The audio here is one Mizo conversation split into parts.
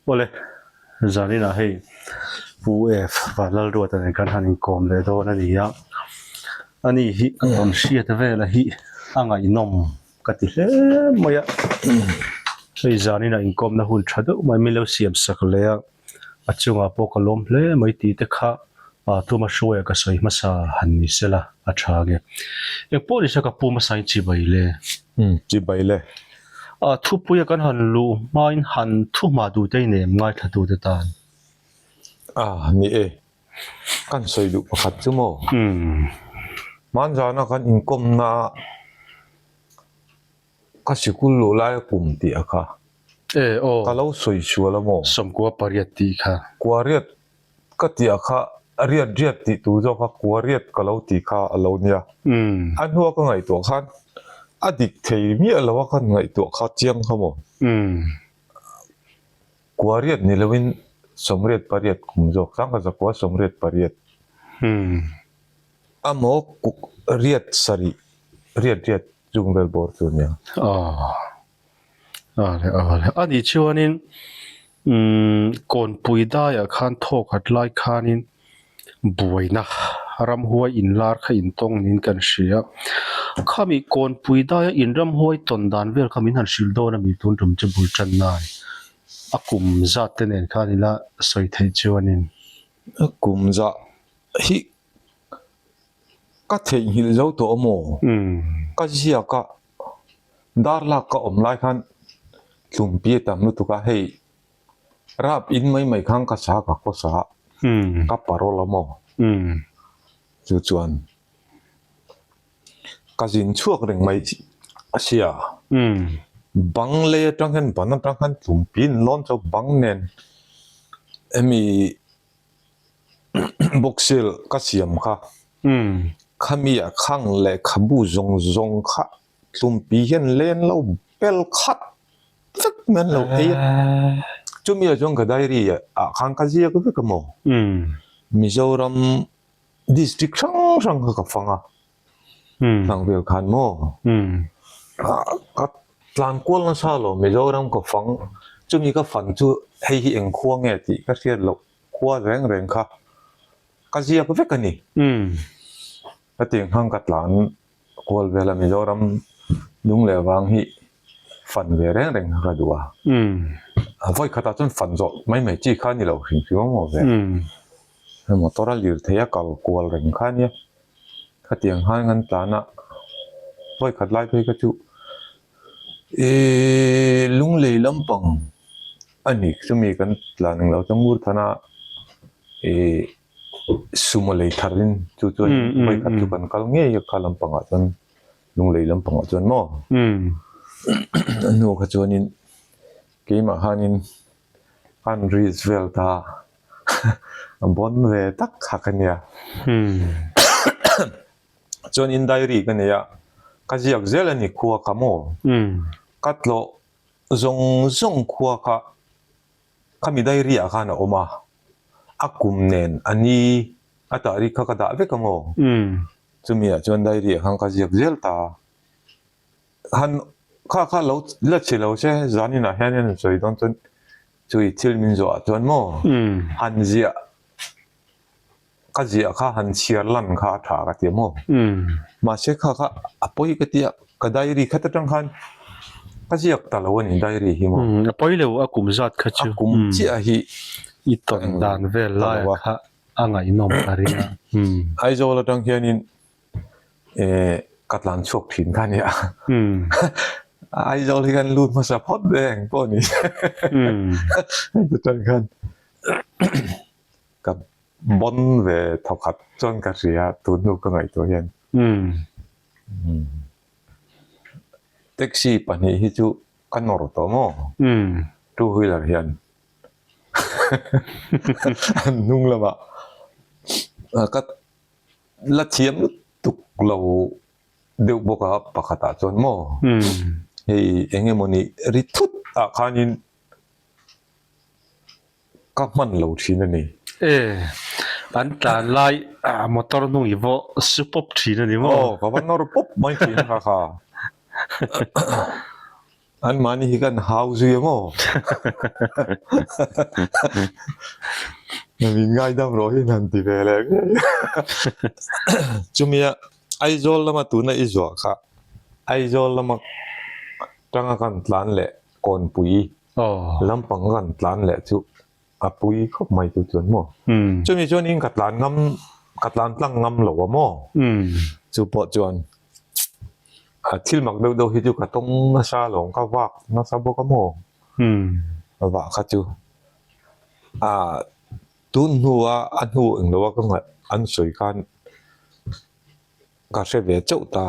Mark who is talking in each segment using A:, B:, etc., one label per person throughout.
A: Awle, zaninah hei Pu F Vanlalruata nen kan han inkawm leh dawn a ni a, ani hi a tawn hriat vela hi a ngaihnawm ka ti hle mai a, hei zaninah inkawmna hun tha deuh mai min lo siam sak leh a. A chungah pawh ka lawm hle mai tih te kha Tuma hruaia ka sawi hmasa han ni sela a tha nge. Eng pawh ni se ka pu hmasa in chibai le.
B: Umm chibai le.
A: A thupuia kan han luh hmain han thu hma duh te i nem ngaithla tu te tan.
B: A ni e. Kan sawi duh pakhat chu maw?
A: Umm.
B: Hmanzana kan inkawmna Ka sikul luh laia kum tih a kha.
A: E aw.
B: Ka lo sawi sual a maw?
A: Sawmkua pariat tih kha.
B: Kua riat ka tih a kha, riat riat tih tur zawk kha kua riat ka lo tih kha a lo nia. A hnua ka ngaihtuah khan a dik thei miah lo a kan ngaihtuah kha chiang kha maw? Kua riat ni loin sawmriat pariat kum zawk, sangkhat zakua sawmriat pariat. A maw kuk riat sarih riat riat chung vel bawr chu nia.
A: Aw ale ale a nih chuanin umm kawnpui daiah khan thawkhat lai khanin buaina ramhuai inlar kha intawng niin kan hria. Khami kawnpui daia in ramhuai tawn dan vel kha min han hrilh dawn a mi tun tum chu bul tan nan a kum zat te nen khan ila sawi theih chuanin.
B: A kum zah hi ka theihnghilh zo tawh a maw? Ka ziak a, dar lak ka awm lai khan tlumpi a tam lutuk a, hei rap in mai mai khan ka sa ka khaw sa a, ka parol a maw? Chu chuan ka zin chhuak reng mai a sia, bang lei atang hian ban atang khan tlumpi in lawn chu bang nen hemi Bawksil ka siam kha khami ah khang lehkhabu zawng zawng kha tlumpi hian len lo bel khat vek mai an lo ei a, chumi ah chuan ka diary ah khan ka ziak vek a maw? Mizoram district hrang hrang kha ka fang a, hlang vel khan maw? Ka tlan kual nasa lo Mizoram ka fang, chumi ka fan chu hei hi eng khua nge tih ka hriat loh. Khua reng reng kha ka ziak vek a ni. Hetiang hang ka tlan kual vel a Mizoram lung leh vang hi fan ve reng reng kha ka duh a. Vawi khatah chuan fan zawh mai mai chi kha a ni lo hrim hrim a maw ve. Motor a lir thei a kal kual reng kha a nia. Khatiang khan kan tlan a, vawi khat lai phei kha chu ihh lunglei lampang a ni chumi kan tlan ang lo chuan Ngurthana ihh sumo lei thar in chu chuan vawi khat chu kan kal ngei a kha lampangah chuan lunglei lampangah chuan maw a hnu kha chuanin keimah khanin an reach vel ta. A bawn ve tak khak a nia. Chuan in diary ka nei a, ka ziak zel a ni khua kha maw? Ka tlawh zawng zawng khua kha khami diary ah khan a awm a, a kum nen a ni a tarikh kha ka dah vek a maw? Chumi ah chuan diary ah khan ka ziak zel ta. Han kha kha lo la chhe lo che zaninah hian an sawi dawn chuan chui thil min zawh ah chuan maw han ziah ka ziah kha han chhiar lan kha a tha ka ti a maw mahse kha kha a pawi ka ti a ka diary khat atang khan ka ziak ta lo a ni diary hi maw
A: a pawi lo a kum zat kha chu
B: a kum chiah hi
A: i tawn dan vel lai kha a ngaihnawm ka ring a
B: Aizawl atang hianin Eh ka tlan chhuak thin kha nia. Aizawl hi kan lut hmasa phawt ve eng pawh ni. Chutan khan ka bawn ve thawkhat chuan ka hria tun hnu ka ngaihtuah hian. Taxi pahnih hi chu ka nawr tawh maw? Two wheeler hian an hnung lamah ka La thiam lutuk lo deuh bawk a pakhatah chuan maw hei eng emawni ri thut ah khanin ka hman lo thin a ni.
A: E, an tlan lai motor hnung i vaw su pawp thin a ni maw?
B: Aw, ka va nawr pawp mai thin a kha kha. An mahni hi kan hau zui a maw? Min ngaidam rawh hi han ti ve leh ngei. Chumia Aizawl lama tuna i zuah kha Aizawl lama tanga kan tlan leh Kawnpui lampang kan tlan leh chu a pui khawp mai chu chuan maw. Chumi chuan in ka tlan ngam ka tlan tlang ngam lo a maw. Chu pawh chuan a thil mak deuh deuh hi chu ka tawng nasa alawm ka vak nasa bawk a maw. Vah kha chu a tun hnua a hnu eng lo a ka ngaih an sawi khan ka hre ve chauh ta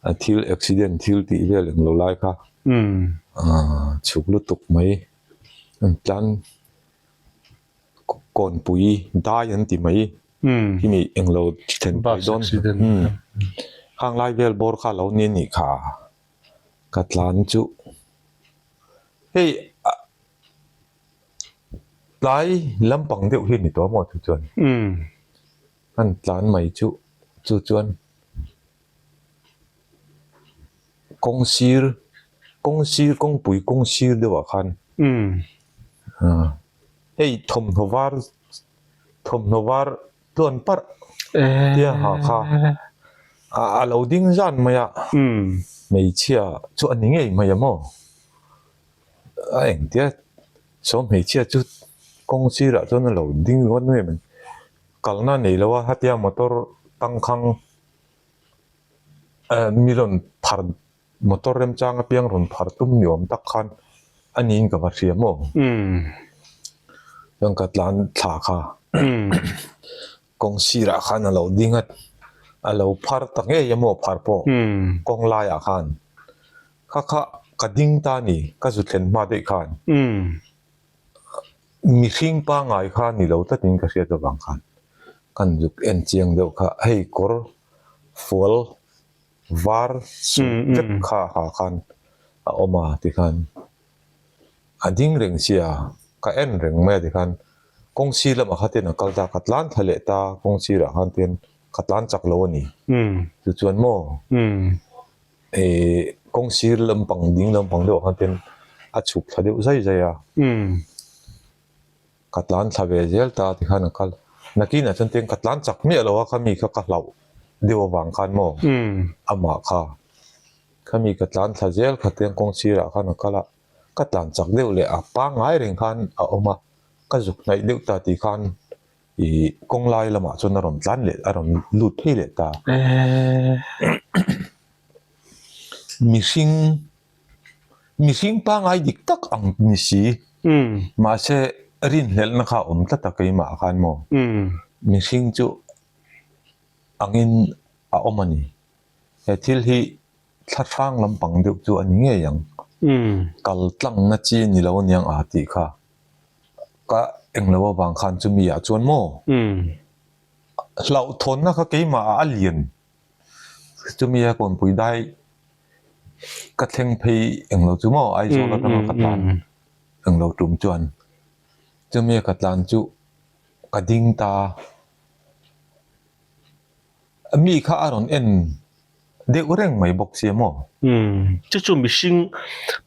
B: a thil accident thil tih vel eng lo lai kha chhuk lutuk mai. An tlan kawnpui dai an ti mai khimi englo thlen pui dawn khang lai vel bawr kha lo ni anih kha ka tlan chu hei tlai lampang deuh hi a ni tawh maw chu chuan an tlan mai chu chu chuan. Kawng sir kawng sir kawngpui kawng sir deuh ah khan hei thawmhnaw var thawmhnaw var tluan parh tia ha kha a lo ding zan mai a hmeichhia chu a ni ngei mai a maw a engtia saw hmeichhia chu kawng sirah chuan a lo ding ringawt mai a kalna nei lo a hetia motor tangkhang. Mi rawn phar motor remchang apiang rawn phar tum ni awm tak khan a niin ka va hria maw? Chuan ka tlan thla kha kawng sirah khan a lo ding a, a lo phar ta ngei a maw phar pawh kawng laiah khan kha kha ka ding ta a ni ka zu thlen hma daih khan mihring pangngai kha ni lo tlatin ka hriat avang khan kan zuk en chiang deuh kha hei kawr fual var suit vek kha ha khan a awm a tikhan a ding reng sia ka en reng mai a tikhan kawng sir lamah kha ten a kal ta ka tlan thla leh ta kawng sirah khan ten ka tlan chak lo a ni chu chuan maw Ih kawng sir lampang ding lampang deuh ah khan ten a chhuk thla deuh zai zai a ka tlan thla ve zel ta tikhan a kal nakinah chuan tiang ka tlan chak miah lo a khami kha ka hlauh deuh avang khan maw amah kha khami ka tlan thla zel kha tiang kawng sirah khan a kal a ka tlan chak deuh leh a pangngai reng khan a awm a ka zuk hnaih deuh ta tih khan. Ih kawng lai lamah chuan a rawn tlan leh a rawn lut phei leh ta. Mihring mihring pangngai dik tak ang ni si mahse rinhlelhna kha a awm tlat a keimah khan maw mihring chu angin a awm a ni. He thil hi thlahrang lampang deuh chu a ni ngei ang. Kal tlangna chi a ni lo aniang a tih kha. Ka englo avang khan chumi ah chuan maw? Hlauhthawnna kha keimah ah a lian. Chumi a kawnpui dai ka thleng phei englo chu maw Aizawl atanga ka tlan englo tum chuan chumi a ka tlan chu ka ding ta. Mi kha a rawn en deuh reng mai bawk sia maw?
A: Umm, chu chu mihring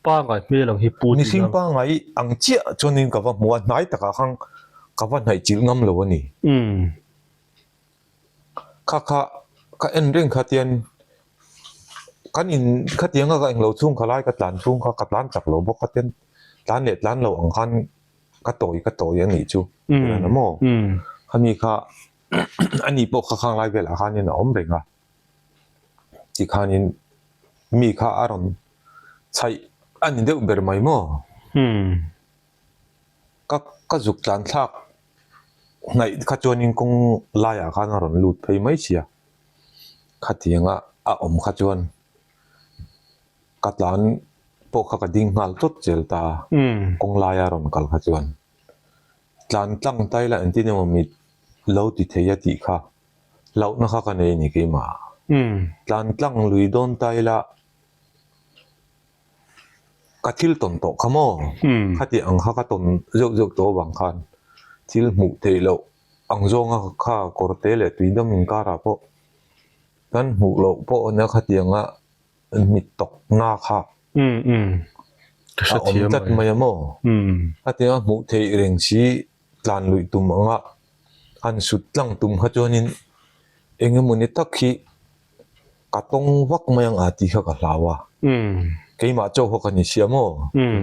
A: pangngai hmel ang hi pu tih
B: Mihring pangngai ang chiah chuanin ka va hmu a, hnai takah khan ka va hnaih chilh ngam lo a ni.
A: Umm.
B: Kha kha ka en reng kha tian kan in khatianga ka englo chhung kha lai ka tlan chhung kha ka tlan chak lo bawk kha tian tlan leh tlan lo ang khan ka tawi ka tawi a nih chu.
A: Umm.
B: Maw?
A: Umm.
B: Khami kha Ani pawh kha khang lai velah khanin a awm reng a, tikhanin mi kha a rawn chhaih a ni deuh ber mai maw? Ka ka zuk tlan thlak hnaih kha chuanin kawng laiah khan a rawn lut phei mai sia, khatianga a awm kha chuan ka tlan pawh kha ka ding nghal tawt zel ta a, kawng laia rawn kal kha chuan. Tlan tlang tai la engtin emaw mit lo ti thei a tih kha hlauhna kha ka nei a ni keimah. Tlan tlang lui dawn tai la ka thil tawn tawh kha maw? Khati ang kha ka tawn zeuh zeuh tawh avang khan thil hmuh theih loh ang zawnga kha kawrte leh tuidam inkarah pawh kan hmuh loh pawh ania khatianga mit tawkna kha. A awm tlat mai a maw? Khatianga hmuh theih reng si tlan luih tum anga han sut tlang tum kha chuanin eng emawni tak hi ka tawng vak mai ang a tih kha ka hlau a. Keimah chauh kha ka ni sia maw?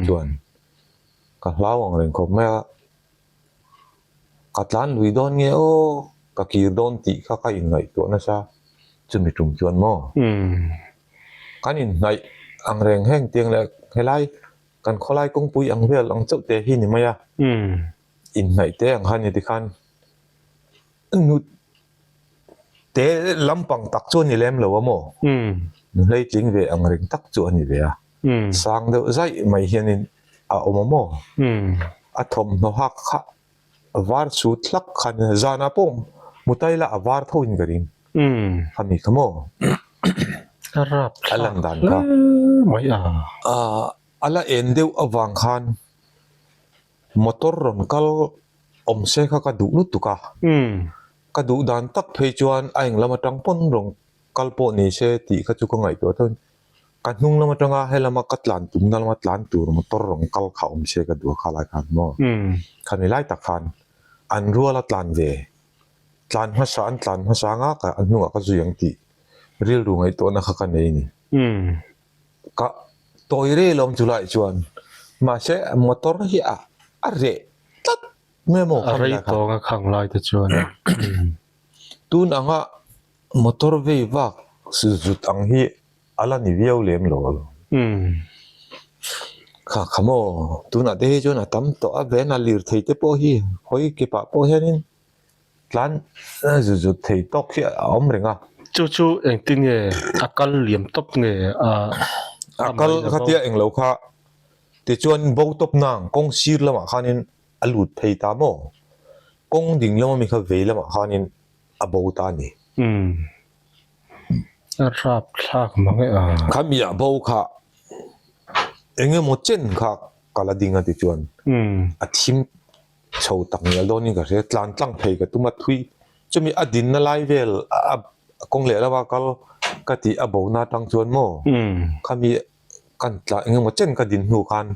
B: Chuan ka hlau ang reng khawp mai a. Ka tlan lui dawn nge aw, ka kir dawn tih kha ka inngaihtuah nasa chumi tum chuan maw? Kan inhnaih ang reng heng tiang leh helai kan khawlai kawngpui ang vel ang chauh te hi ni mai a, inhnaih te ang kha ni tikhan nut te lampang tak chu a ni lem lo a maw? Hleitling ve ang reng tak chu a ni ve a. Sang deuh zaih mai hianin a awm a maw? A thawmhnaw hak kha a var chut hlak khan zanah pawh mutai la a var tho in ka ring. Khami kha maw? A lan dan kha. A la en deuh avang khan motor rawn kal awm se kha ka duh lutuk a. Ka duh dan tak phei chuan a englam atang pawn rawn kal pawh ni se tih kha chu ka ngaihtuah tho. Ka hnung lam atanga helama ka tlan tumna lama tlan tur motor rawn kal kha awm se ka duh a kha lai khan maw? Khami lai tak khan an ruala tlan ve, tlan hmasa an tlan hmasa anga ka an hnungah ka zui ang tih rilru ngaihtuahna kha ka nei a ni. Ka tawi rel awm chu lai chuan mahse motor hi a a reh tlat mai a maw
A: A rei tawng a khang lai te chuan.
B: Tun anga Motor vei vak zut ang hi a la ni viau lem lo alawm. Kha kha maw, tunah te hi chuan a tam tawh a, van a lir thei te pawh hi hawi kepah pawh hianin tlan zut zut thei tawk hi a awm reng a.
A: Chu chu engtin nge a kal liam tawp nge a
B: A kal khatia englo kha tichuan bo tawp nang kawng sir lamah khanin a lut phei ta maw? Kawng ding lama mi kha vei lamah khanin a bo ta a ni.
A: Umm. A rap thlak mang e a.
B: Kha mi a bo kha eng emaw chen kha ka la ding a ti chuan a thim chho tak ngial dawnin ka hria tlan tlang phei ka tum a thui chumi a dinna lai vel a kawng leh lama kal ka tih a bona atang chuan maw kha mi kan tlan eng emaw chen ka din hnu khan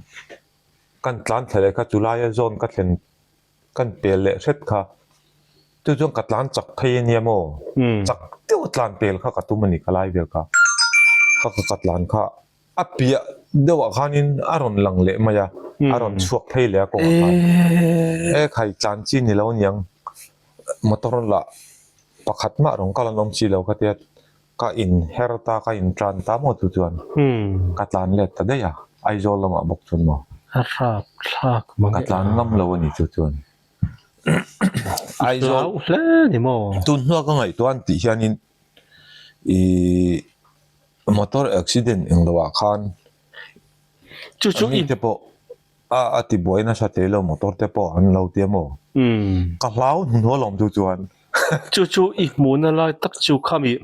B: kan tlan thla leh kha chu laia zawn ka thlen Kan pel leh hret kha. Chu chuan ka tlan chak phei a nia maw? Chak deuh a tlan pel kha ka tum a ni ka lai vel kha. Kha ka tlan kha a piah deuh ah khanin a rawn lang leh mai a, a rawn chhuak phei leh a kawngah khan. E khai tlan chi ni lo aniang motor lah pakhat mah rawn kal an awm chi lo kha tia Ka in her ta, ka in tan ta maw chu chuan ka tlan let ta daih a, Aizawl lamah bawk chuan maw.
A: A rap thlak mang
B: e. Ka tlan ngam lo a ni chu chuan.
A: Aizawl. Hlau hle ni maw.
B: Tun hnua ka ngaihtuah an tih hianin ih motor accident eng lo ah khan
A: Chu chu
B: i. Te pawh A a ti buai nasa thei lo motor te pawh an lo tia maw? Ka hlau hnuhnawh alawm chu chuan.
A: Chu chu i hmuhna lai tak chu khami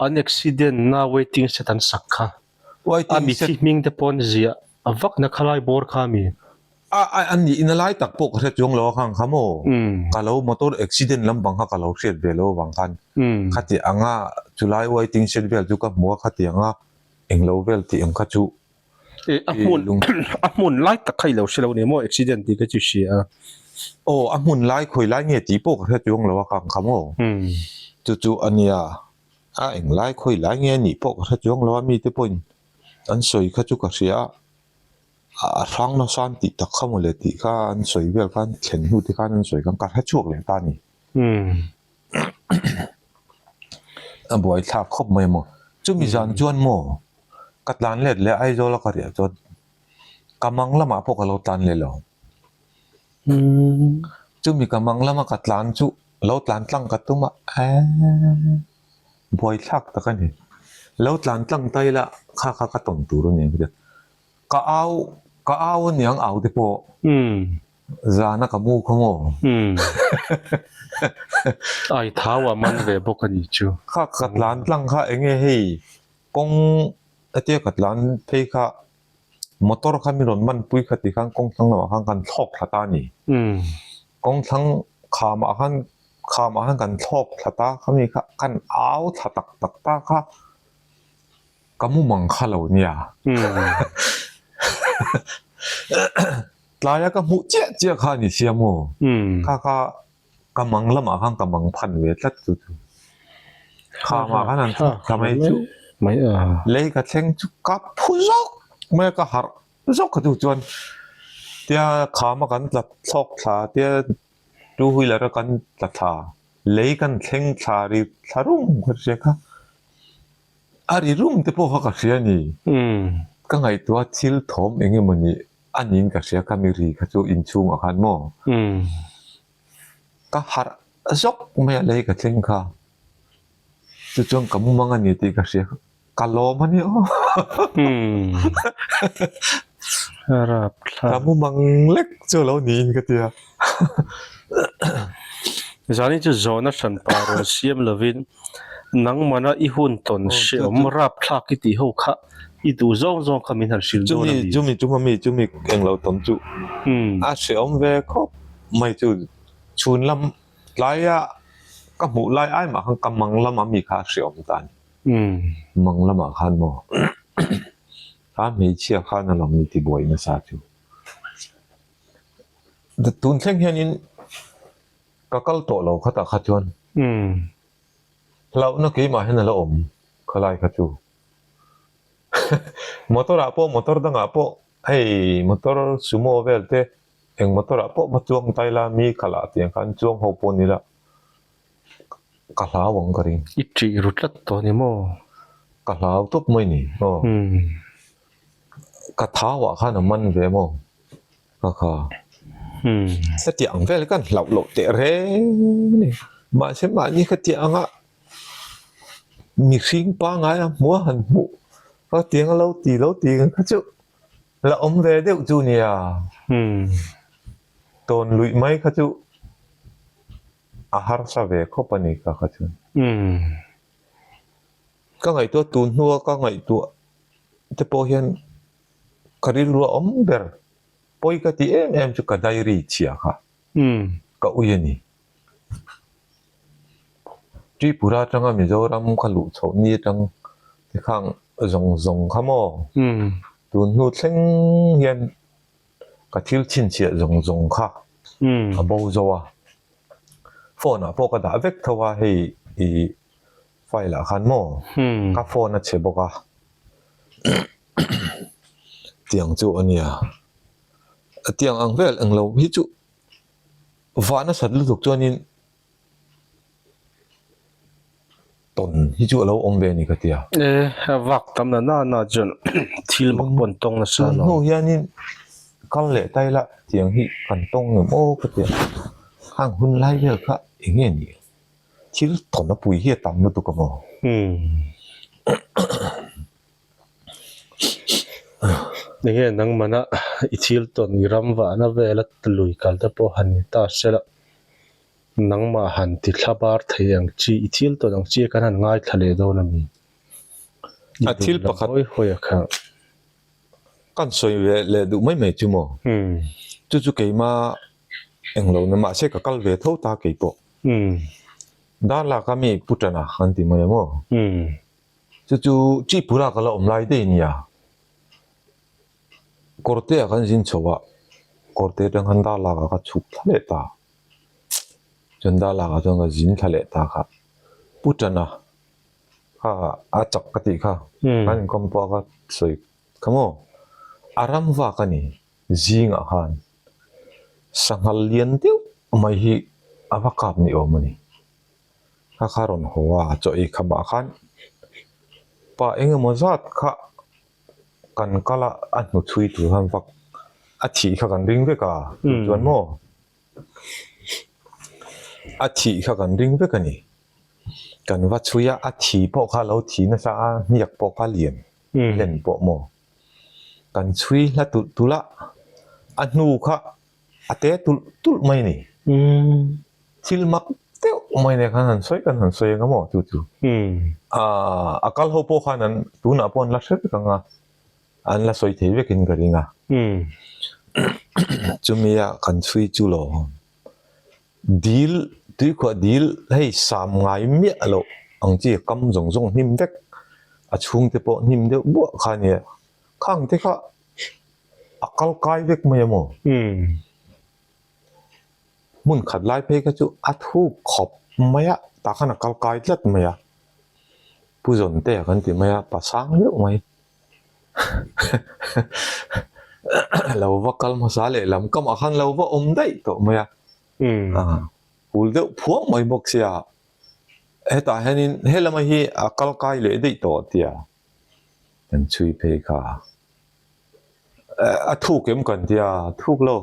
A: an accident na waiting shed an sak kha. A mithi hming te pawh an ziah a vak na kha lai bawr kha mi.
B: A a an nih na lai tak pawh ka hre chuang lo a khang kha maw? Ka lo motor accident lampang kha ka lo hriat ve lo avang khan khati anga chulai waiting shed vel chu ka hmu a khati anga englo vel tih ang kha chu
A: A hmun a hmun lai tak kha i lo hre lo ni maw accident tih kha chu hria a.
B: Aw a hmun lai khawi lai nge tih pawh ka hre chuang lo a kang kha maw. Chu chu a nia a eng lai khawi lai nge nih pawh ka hre chuang lo a mite pawhin an sawi kha chu ka hria a a hrang nasa an tih tak kha maw le tih kha an sawi vel khan thlen hnu te khan an sawi khan ka hre chhuak leh ta a ni. A buaithlak khawp mai maw. Chumi zan chuan maw Ka tlan let leh Aizawl a ka riah chuan ka mang lamah pawh ka lo tlan leh lo. Chumi ka mang lama ka tlan chu lo tlan tlang ka tum a, eeh buaithlak tak a ni. Lo tlan tlang ta ila kha kha ka tawn tur a ni ang chutia. Ka au ka au a niang au te pawh zana ka mu kha maw.
A: Ai thau a man ve bawk a ni chu.
B: Kha ka tlan tlang kha eng nge hei Kawng hetia ka tlan phei kha motor kha min rawn man pui kha ti khan kawng thlang lamah khan kan thlawk thla ta a ni. Kawng thlang khamah khan khamah khan kan thlawk thla ta khami kha kan au thla tak tak ta kha. Ka mumang kha lo nia. Tlaia ka hmuh chiah chiah kha a ni sia maw? Kha kha ka mang lamah khan ka mang phan ve tlat chu chu. Khamah khan an thawk thla mai chu. Lei ka thleng chu ka phu zawk mai a, ka harh zawk ka duh chuan tia khama kan tla thlawk thla tia two wheeler a kan tla thla lei kan thleng thla ri thla rum ka hria kha. A ri rum te pawh kha ka hria a ni. Ka ngaihtuah thil thawm eng emaw ni a niin ka hria kha mi ri kha chu inchhungah khan maw? Ka harh zawk mai a lei ka thleng kha. Chu chuan ka mumang a ni tih ka hria. Ka lawm a ni aw. Ka mumang lek chu a lo niin ka tia.
A: Zani chu zawhna hran pa rawn siam lovin nangmana i hun tawn hreawm rapthlak i tih ho kha i duh zawng zawng kha min han hrilh dawn a ni.
B: Chumi chuma mi chumi englo tawn chu a hreawm ve khawp mai chu chhun lam tlaia ka hmuh lai ai mah khan ka mang lama mi kha a hreawm ta a ni. Mang lamah khan maw kha hmeichhia khan a lawm ni tibuai nasa chu. Tun thleng hianin ka kal tawh lo khatah kha chuan hlauhna keimah hian a la awm khalai kha chu. Motor ah pawh motor dangah pawh hei motor sumo vel te eng motor ah pawh va chuang ta ila mi khalah tiang khan chuang ho pawh ni la ka hlau ang ka ring.
A: I ṭih ru tlat tawh ni maw?
B: Ka hlau tawp mai ni aw. Ka thau ah khan a man ve maw? Ka kha. Hetiang ang vel kan hlauh loh teh reng a ni. Mahse mahni khatiang anga mihring pangngai a hmuh a han hmuh khatiang a lo ti lo ti ang kha chu la awm ve deuh chu nia. Tawn luih mai kha chu a harsa ve khawp a ni ka kha chuan. Ka ngaihtuah tun hnua ka ngaihtuah te pawh hian ka rilru a awm ber. Pawi ka ti em em chu ka diary chhia kha ka ui a ni. Tripura atanga Mizoram ka luh chhoh ni atang te khang zawng zawng kha maw? Tun hnu thleng hian ka thil chhinchhiah zawng zawng kha a bo zo a. Phone ah pawh ka dah vek tho a hei ih file ah khan maw ka phone a chhe bawk a tiang chu a nia tiang ang vel eng lo hi chu vah nasat lutuk chuanin tawn hi chu a lo awm ve a ni ka tia.
A: E a vak tam na na na chuan thil mak pawh an tawng nasa
B: alawm. Tun hnu hianin kal leh ta ila tiang hi kan tawng ngem aw ka tia khang hun lai vel kha eng nge ni thil tawn a pui hi a tam lutuk a maw.
A: Enge nangmana i thil tawn i ram vahna vela lui kal te pawh han ni ta se la. Nangmah han ti thla bar thei ang chi, i thil tawn ang chi a kan han ngaithla leh dawn a mi? I
B: A thil
A: duh lam
B: pakhat
A: hawi hawi a kha.
B: Kan sawi ve leh duh mai mai chu maw? Chu chu keima englo na mahse ka kal ve tho ta kei pawh. Dar lak a mi pu ṭana kan ti mai ang aw. Chu chu Tripura ka la awm lai daih nia. Kawrte ah kan zin chho a, kawrte atang khan dar lak ah ka chhuk thla leh ta. Chuan dar lakah chuan ka zin thla leh ta kha. Pu Tana kha a chak ka tih kha. Kan inkawm pawh a ka sawi kha maw. A ram vak a ni zingah khan sanghal lian deuh mai hi a va kap ni awm a ni. Kha kha rawn haw a chaw ei khamah khan pa eng emaw zat kha kan kal a a hnuchhui tur khan vak a thih kha kan ring vek a chuan maw. A thih kha kan ring vek a ni. Kan va chhui a, a thi pawh kha lo thi nasa a, hniak pawh kha lian hlen pawh maw. Kan chhui hla tulh tulh a, a hnu kha a te tulh tulh mai a ni. Thil mak deuh mai nen khan han sawi kan han sawi ang a maw chu chu. A kal ho pawh khan an tunah pawh an la hre vek ang a. An la sawi thei vekin ka ring a. Chumia kan chhui chu lo dil tuikhuah dil hei sam ngai miah loh ang chi kam zawng zawng hnim vek. A chhungte pawh hnim deuh buah kha a nia. Khang te kha a kal kai vek mai a maw? Hmun khat lai phei kha chu a thuk khawp mai a, tah khan a kal kai tlat mai a. Pu Zawntea kan ti mai a, pa sang deuh mai. Lo va kal hmasa lehlam kamah khan lo va awm daih tawh mai a. Hul deuh phuang mai bawk sia, hetah hianin he lama hi a kal kai leh daih tawh tia kan chhui phei kha. A thuk em kan tia, thuk lo,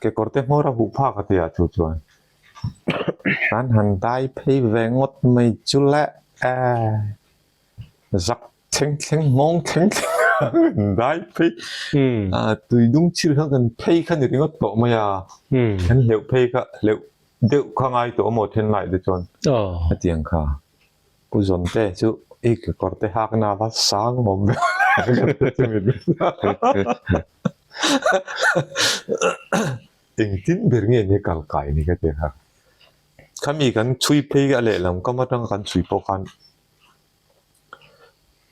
B: kekawr te hmawr a huh phak a tia chu chuan kan han dai phei ve ngawt mai chu le zak thleng thleng nghawng thleng thleng kan dai phei a tui dung chhir khan kan phei kha ni ringawt tawh mai a kan hleuh phei kha hleuh deuh kha ngai tawh maw then lai te chuan hetiang kha pu zawn te chu i kekawr te hak na va sang awm ve engtin ber nge ni kal kai ni ka ti kha khami kan chhui phei a lehlam kam atanga kan chhui pawh khan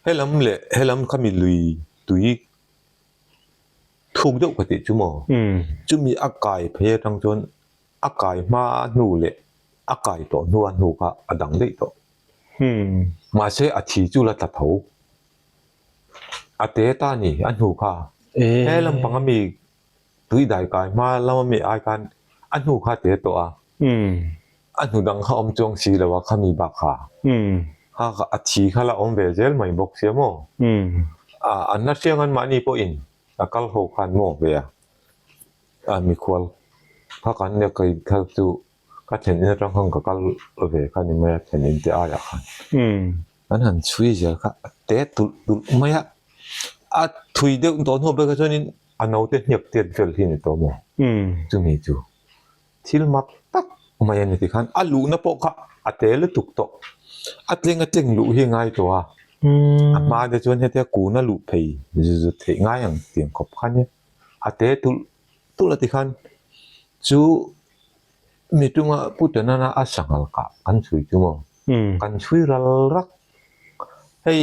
B: Helam leh helam khami lui tui thuk deuh ka tih chu maw? Chumi a kai phei atang chuan a kai hma hnu leh a kai tawh hnu a hnu kha a dang daih tawh. Mahse a thi chu la tla tho. A te ta ni a hnu kha. Helam pang ami Tui dai kai hma lama mi ai khan a hnu kha te tawh a, a hnu dang kha awm chuang si lo a khami bak kha. Kha kha a thi kha la awm ve zel mai bawk sia maw? A an la hriang an mahni pawhin a kal ho khan maw ve a, a mikhual kha kan nia kei kha chu ka thlen in atang khan ka kal ve kha ni mai a thlen in te aiah khan. An han chhui zel kha a te tulh tulh mai a, a thui deuh tawh hnu bek ah chuanin a naute hniak tiat vel hi a ni tawh maw? Chumi chu thil mak tak mai a ni tikhan a luhna pawh kha a te lutuk tawh, a tleng a tleng luh hi a ngai tawh a, a hma te chuan hetia kuna luh phei zu zut theih ngai ang tiang khawp kha nia, a te tulh tulh a tikhan chu mi tunga Pu Tanana a sanghal kah kan chhui chu maw? Kan chhui ral rak. Hei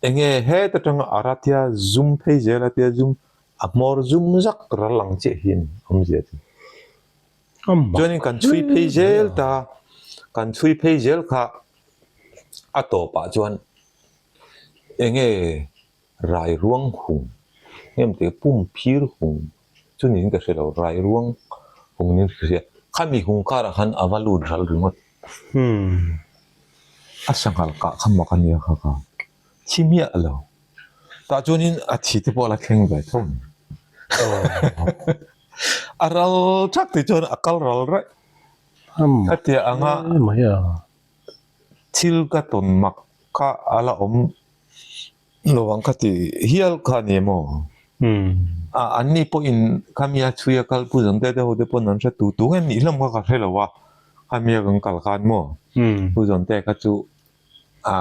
B: enge het atanga a ratia zum phei zel a tia zum a hmawr zum zak ral ang chiah hi a ni awmzia chu. Chuanin kan chhui phei zel ta, kan chhui phei zel kha a tawpah chuan enge rai ruang hung em tih pum phir hung chu niin ka hre lo rai ruang hung niin ka hria khami hung karah khan a va lut ral ringawt a sanghal kah kha mak a nia kha kha thi miah lo tah chuanin a thi te pawh a la thleng ve tho mai a ral thak tih chuan a kal ral raih hetiang anga thil ka tawn mak kha a la awm lo ang ka ti hial kha a ni maw? A an ni pawhin khami a chhui a kal pu Zante te ho te pawn an hre tu tu nge nih hlawm kha ka hre lo a, khami a kan kal khan maw Pu Zante kha chu a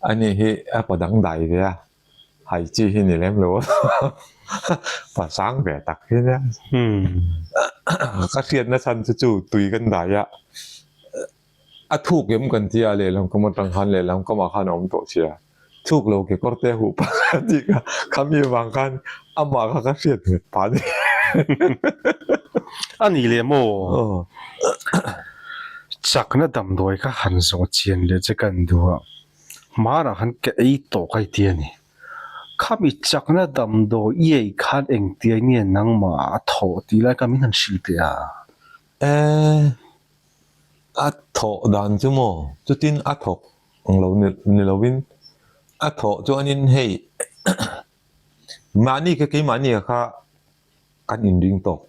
B: ani hi a pa dangdai ve a, hai chi hi ni lem lo a pa sang ve tak hi nia. Ka hriatna chhan chu chu tui kan dai a. A thuk em kan ti a, lehlam kam atang khan lehlam kamah khan a awm tawh sia. Thuk lo kekawr te a huh pah a tih kha khami avang khan amah kha ka hriat nghet pah a ni.
A: A ni leh maw? Chakna damdawi kha han zawh chian leh che kan duh a, hmanah khan ka ei tawh ka ti a ni. Khami chakna damdawi i ei khan engtiang nge nangmah a thawh tih lai kha min han hrilh teh a?
B: Eee. A thawh dan chu maw chutin a thawk ang lo ni lovin a thawh chuanin hei mahni kha keimahni ah kha kan inring tawk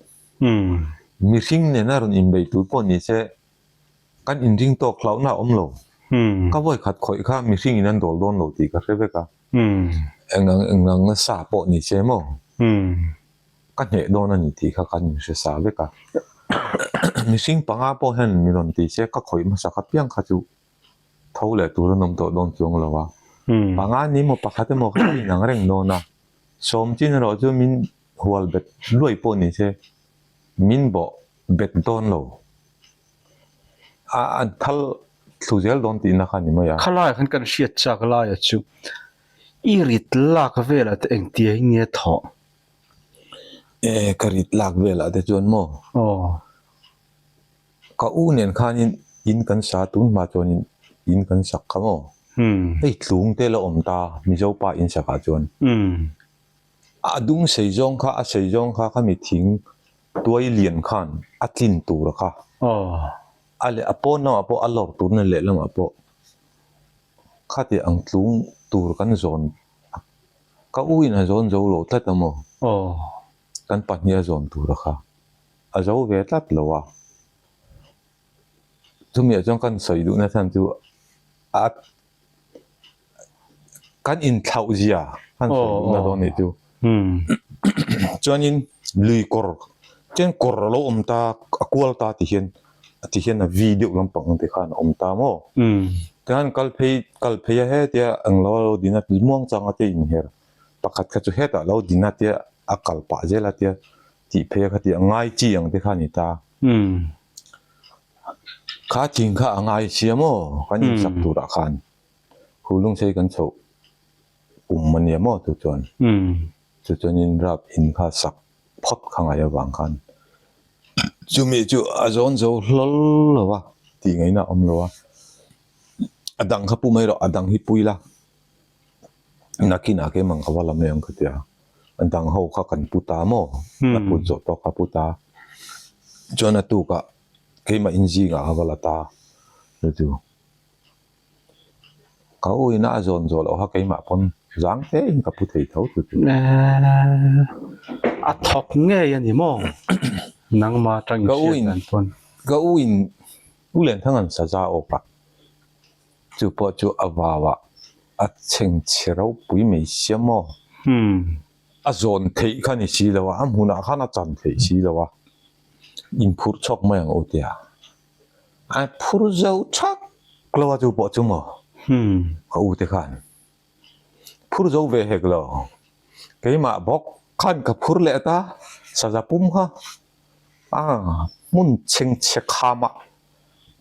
B: mihring nena rawn inbei tur pawh ni se kan inring tawk hlauhna a awm lo ka vawi khat khawih kha mihring in an dawl dawn lo tih ka hre vek a eng ang eng ang nasa pawh ni se maw. Ka hneh dawn a ni tih kha kan inhre sa vek a. Mihring panga pawh hian mi rawn ti se ka khawih hmasak apiang kha chu tho leh tur an awm tawh dawn chuang lo a. Panga ni emaw pakhat emaw kha a inang reng dawn a. Sawm chin erawh chu min hual bet luai pawh ni se min bawh bet dawn lo. A an thal. thlu zel dawn tihna kha a ni mai a.
A: Khalaiah khan kan hriat chak laia chu i rit lak velah te engtia hi nge thawh?
B: E, ka rit lak velah te chuan maw?
A: Aw.
B: Ka u nen khanin in kan sa tun hma chuanin in kan sak kha maw? Hei tlung te la awm ta Mizo pa in sakah chuan. A dung sei zawng kha a sei zawng kha khami thing tuai lian khan a tlin tur a kha. A leh a pawn lamah pawh a lawr turna lehlamah pawh khati ang tlung tur kan zawn a ka u in a zawn zo lo tlat a maw? Kan pahnih a zawn tur a kha a zo ve tlat lo a. Chumi ah chuan kan sawi duhna chhan chu a kan inthlauh zia kan sawi duhna dawn nih chu. Chuanin lui kawr chuan kawr a lo awm ta a kual ta ti hian ti hian a vi deuh lampang ang te khan a awm ta maw. Tikhan kal phei kal phei a hetia englo a lo din a muangchang a te inher pakhat kha chu hetah a lo din a tia a kal pah zel a tia tih phei a kha tih a ngai chi ang te kha a ni ta. Kha thing kha a ngai sia maw kan insak turah khan Hulungsei kan chhoh kum a nia maw chu chuan chu chuanin rap in kha sak phawt kha ngai avang khan chumi chu a zawn zo hlawl lo a tih ngaihna a awm lo a, a dang kha pu mai rawh a dang hi pui la nakinah keimah ka va la mai ang ka ti a. A dang ho kha kan pu ta maw? A put zawh tawk kha pu ta. Chuan a tukah keimah in zingah ka va la ta. Chu chu ka u ina a zawn zawh loh kha keimah pawn zang te in ka pu thei tho chu chu.
A: A thawk ngei a ni maw? Nangmah atang in hriat dan pawn.
B: Ka u in U Lianthang an saza awk a. Chu pawh chu a vauah a chhengchhe ropui mai sia maw? A zawn theih kha ni si lo a, a hmunah khan a chan theih si lo a, inphurh chhawk mai ang u tia. A phur zo thak lo a chu pawh chu maw? Ka u te khan phur zo ve hek lo. Keimah bawk khan ka phur leh ta, saza pum kha. A hmun chhengchhe khamah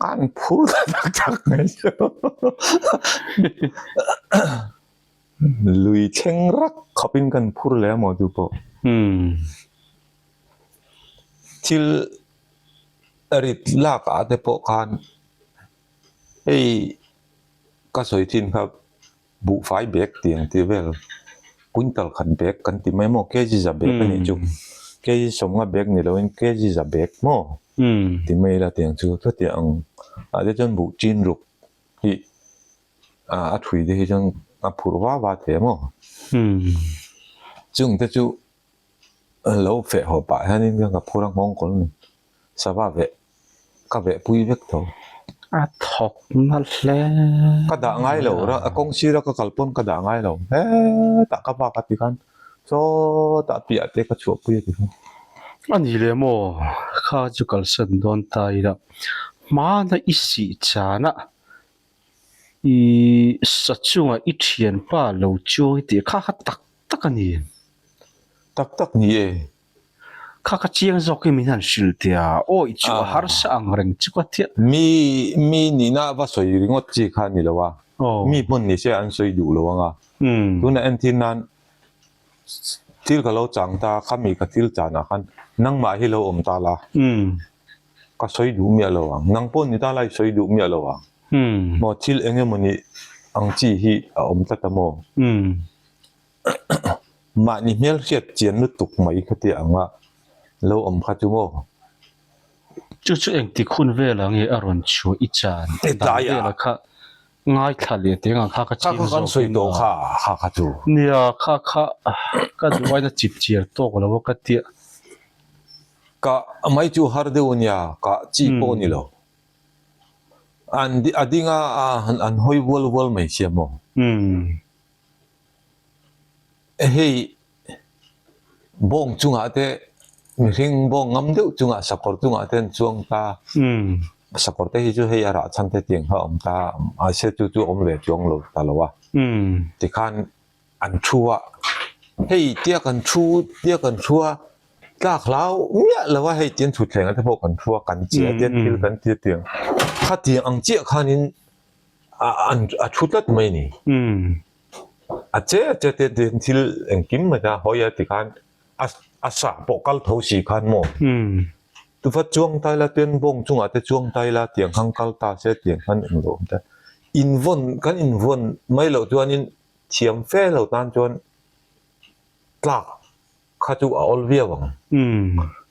B: an phur ta tak tak mai chu lui thleng rak khawpin kan phur leh a maw chu pawh thil rit lak ah te pawh khan hei ka sawi thin kha. Buhfai bag tih ang tih vel quintal khat bag kan ti mai maw kg za bag a nih chu kg sawmnga bag ni loin kg za bag maw ti mai ila tiang chu chutiang ang ah te chuan buh chin ruk hi a thui te hi chuan a phurh va va thei a maw chung te chu lo feh haw pah hianin ka phur a nghawng kawl a ni sava veh. Ka veh pui vek tho.
A: A thawk nalh hle.
B: Ka dah ngai lo, a kawng sira ka kal pawn ka dah ngai lo. Hetah ka vak a ti khan sawtah piah te ka chhuah pui a ti khan.
A: A ni leh maw, kha chu kalsan dawn ta ila hmana i sih chana i sa chunga i thianpa lo chuang i tih kha kha tak tak a ni.
B: Tak tak ni e.
A: Kha ka chiang zawk hi min han hrilh teh a, awi chu a harsa ang reng chu ka thiah.
B: Mi mi nihna va sawi ringawt chi kha a ni lo a, mi hmun ni se an sawi duh lo ang a. Tunah entir nan thil ka lo chang ta, khami ka thil chanah khan nangmah hi lo awm ta la, ka sawi duh miah lo ang, nang pawh ni ta la i sawi duh miah lo ang. Maw thil eng emawni ang chi hi a awm tlat a maw? Mahni hmel hriat chian lutuk mai kha tia ang a, lo awm kha chu maw?
A: Chu chu engtik hun velah nge a rawn chhuah i chan dan velah kha ngaithla leh teng ang kha ka ching zawk in a.
B: Kha kha chu.
A: Nia kha kha ka duh aina chip chiar tawk lo a ka tia.
B: Ka mai chu har deuh a nia, ka chi pawh a ni lo. An a ding a an hawi vual vual mai sia maw? Hei bawng chungah te mihring bawng ngam deuh chungah sakawr chungah te an chuang ta sakawr te hi chu hei a rah chhan te tiang kha a awm ta mahse chu chu a awm ve chuang lo ta lo a tikhan an thu a hei tia kan thu tia kan thu a tlak hlau miah lo a hei tian thutthleng ah te pawh kan thu a kan che a tian thil kan ti a tiang khatiang ang chiah khanin. A thu tlat mai a ni. A che a che te ten thil engkim mai kha hawi a tikhan a sa pawh kal tho si khan maw. Tufa chuang ta ila chuan bawng chungah te chuang ta ila tiang khan kal ta se tiang khan englo awm ta. Invawn kan invawn mai loh chuanin thiam fe lo tan chuan tlak kha chu a awl viau ang.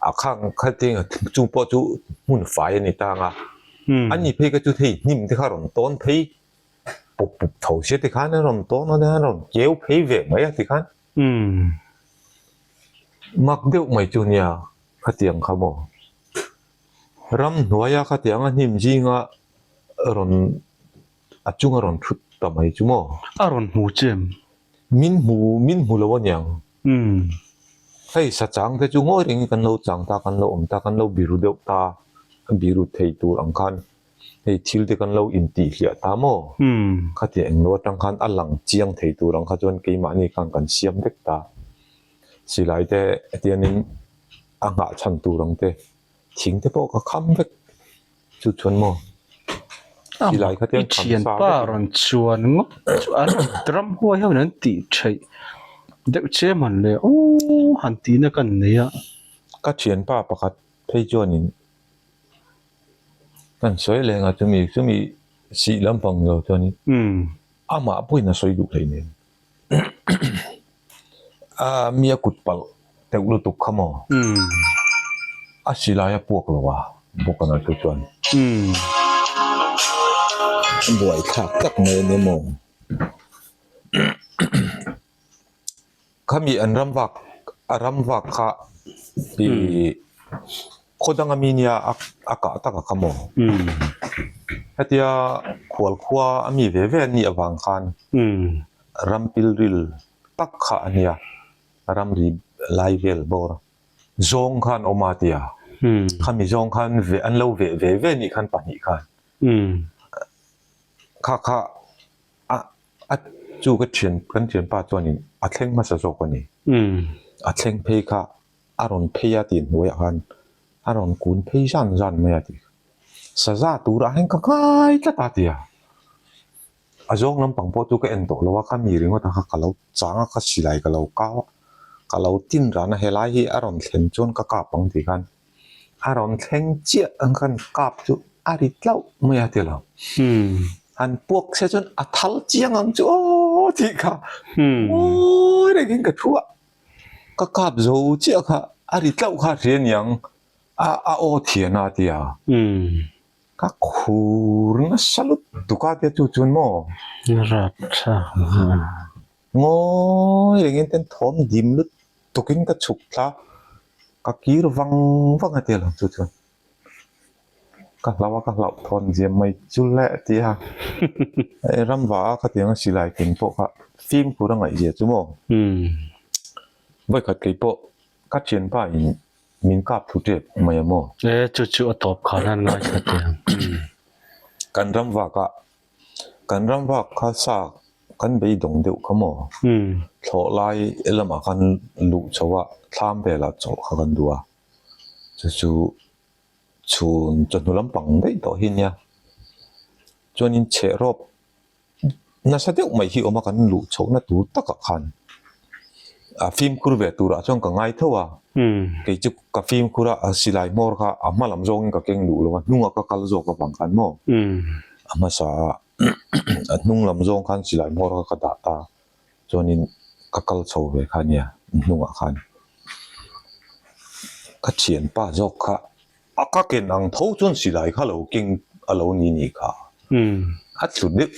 B: A khang kha te chu pawh chu hmun fai a ni tang a. A ni phei kha chu hei hnim te kha rawn tawn phei pup pup tho sia ti khan a rawn tawn a a rawn keu phei ve mai a ti khan. Mak deuh mai chu nia khatiang kha maw. Ramhnuaia khatianga hnim zinga rawn A chunga rawn thut ta mai chu maw?
A: A rawn hmu che em?
B: Min hmu, min hmu lo aniang.
A: Umm.
B: Hei sachang te chu ngawi rengin kan lo chang ta, kan lo awm ta, kan lo biru deuh ta, a biru thei tur ang khan hei thil te kan lo intih hliah ta maw?
A: Umm.
B: Khatia englo atang khan a lang chiang thei tur ang kha chuan keimahni khan kan siam vek ta. Silai te hetianin a nghah chhan tur ang te, thing te pawh ka kham vek. Chu chuan maw? Silai kha
A: I thianpa rawn chuan ngawt chu an ramhuai ho in an tih theih deuh che man le aw han tihna ka nei a.
B: Ka thianpa pakhat phei chuanin kan sawi leng a chumi chumi sih lampang lo chuanin amah pawhin a sawi duh hleinem. A mi a kut palh teuh lutuk kha maw? A silai a puak lo a, Bawkana chu chuan. Buaithlak tak mai a ni maw? Khami an ram vak a ram vak kha i khaw danga mi nia a kah tak a kha maw? Hetia khual khua a mi ve ve an nih avang khan ram pilril tak kha a nia, ramri lai vel bawr zawng khan awm a tia, khami zawng khan an lo veh ve ve nih khan pahnih khan kha kha a a chu ka thian kan thianpa chuanin a thleng hmasa zawk a ni, a thleng phei kha a rawn phei a tih hnuaiah khan a rawn kun phei zan zan mai a tih saza turah hian ka ngai tlat a tia. A zawng lampang pawh chu ka en tawh lo a, ka mi ringawt a kha ka lo chang a, ka silai ka lo kau a, ka lo tin ran a, helai hi a rawn thlen chuan ka kap ang tih khan a rawn thleng chiah ang khan kap chu a ri tlauh mai a ti lo. Han puak se chuan a thal chiang ang chu aw tih kha ngawi rengin ka thu a, ka kap zo chiah kha a ri tlauh kha a hria aniang a a aw thian a ti a. Ka khur nasa lutuk a tia chu chuan maw?
A: Rap tha.
B: Ngawi rengin ten thawm dim lutukin ka chhuk thla ka kir vang vang a tia lo chu chuan. Ka hlauh a ka hlauh thawn ziam mai chu le tia. Hei ramva a khatiang a silai ken pawh kha fimkhur a ngaihzia chu maw? Vawikhat kei pawh ka thianpa in Min kap thu tep mai a maw?
A: E, chu chu a tawp khan an ngaithla teh ang.
B: Kan ram vak a, kan ram vak kha sa kan beidawng deuh kha maw? Thlawh lai lamah khan luh chho a, thlam velah chawlh kha kan duh a, chu chu chhun chawhnu lampang daih tawh hi nia. Chuanin chhehrawp Nasa deuh mai hi awm a kan luh chhohna tur takah khan a fimkhur ve turah chuan ka ngai tho a, kei chu ka fimkhur a silai hmawr kha a hma lam zawngin ka keng duh lo a hnungah ka kal zawk avang khan maw a hmasa a a hnung lam zawng khan silai hmawr kha ka dah ta chuanin ka kal chho ve kha ania hnungah khan ka thianpa zawk kha. A ka ken ang tho chuan silai kha lo keng a lo ni nih kha. A tlu deuh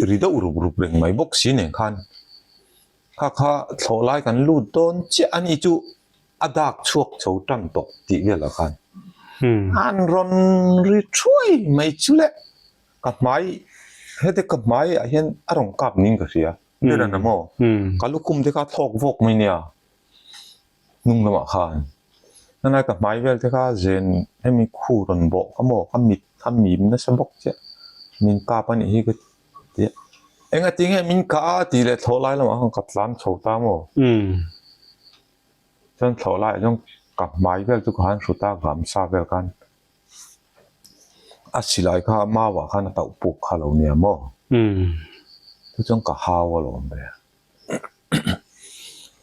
B: ri deuh rup rup reng mai bawk si nen khan kha kha thlawh lai kan lut dawn chiah a ni chu a dak chhuak chho tan tawh tih velah khan an rawn ri thuai mai chu le ka hmai heti ka hmai ah hian a rawn kap niin ka hria ber a na maw ka lukhum te kha a thlawk vawk mai nia. Hnung lamah khan helai ka hmai vel te kha zen hemi khu rawn bawh kha maw ka mit kha mim nasa bawk chiah min kap a nih hi ka ti a enga tinge min kah a tih leh thlawh lai lamah khan ka tlan chho ta maw chuan thlawh laiah chuan ka hmai vel chu ka han hrut a gamsa vel khan a silai kha mau ah khan a tauh puk kha lo nia maw. Chu chuan ka hau alawm ve.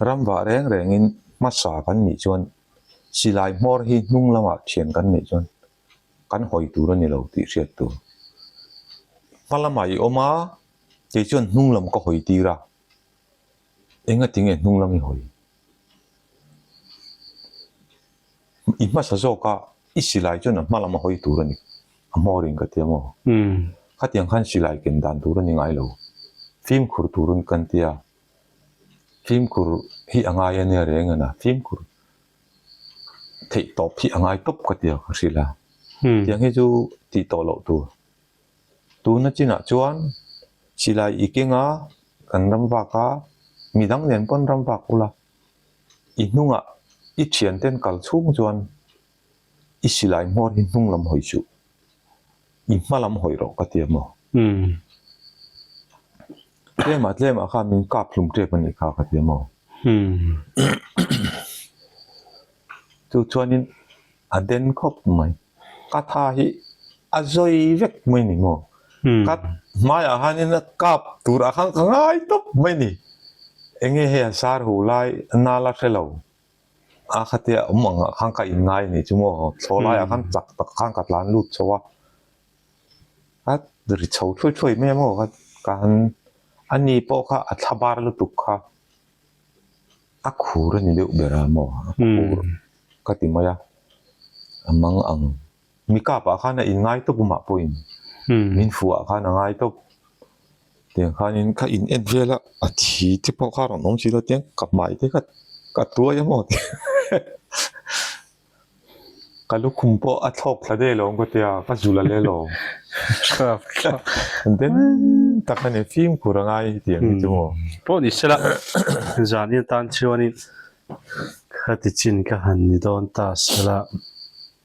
B: Ramvah reng rengin hmasa kan nih chuan silai hmawr hi hnung lamah thian kan neih chuan kan hawi tur a ni lo tih hriat tur. Hma lamah i awm a, kei chuan hnung lam ka hawi tir a, engati nge hnung lam i hawi? I hmasa zawk a, i silai chuan a hma lam a hawi tur a ni, a hmawrin ka ti a maw? Khatiang khan silai ken dan tur a ni ngai lo, fimkhur tur kan ti a, fimkhur hi a ngai a nia reng a na, fimkhur theih tawp hi a ngai tawp ka ti a ka hrilh a, tiang hi chu tih tawh loh tur. Tuna chinah chuan silai i keng a, kan ram vak a, midang nen pawn ram vak ula, i hnungah i thianten kal chhung chuan i silai hmawr hi hnung lam hawi suh, i hma lam hawi rawh ka ti a maw? Tlemah tlemah khan min kap hlum tep a nih kha ka ti a maw? Chu chuanin a den khawp mai. Ka tha hi a zawi vek mai ni maw? Ka hmaiah khanin a kap turah khan ka ngai tawp mai ni. Enge hei a sar hu lai nala hre lo. A khatia awm ang ah khan ka in ngai anih chu maw thlawh lai ah khan chak tak khan ka tlan lut chho a a ri chho thuai thuai mai a maw ka ka han a ni pawh kha a thla bar lutuk kha a khur a ni deuh ber a maw a khur ka ti mai a a mang ang. Mi kap ah khan a in ngai tawp amah pawhin min fuh ah khan a ngai tawp tiang khanin ka in en vel a a thi te pawh kha a rawn awm si lo tiang ka hmai te kha ka tuai a maw ka lukhum pawh a thlawk thla daih alawm ka tia ka zul a le alawm den tak a ni fimkhur a ngai tiang hi chu maw.
A: Pawh ni sela zan in tan chuanin khati chin ka han ni dawn ta sela.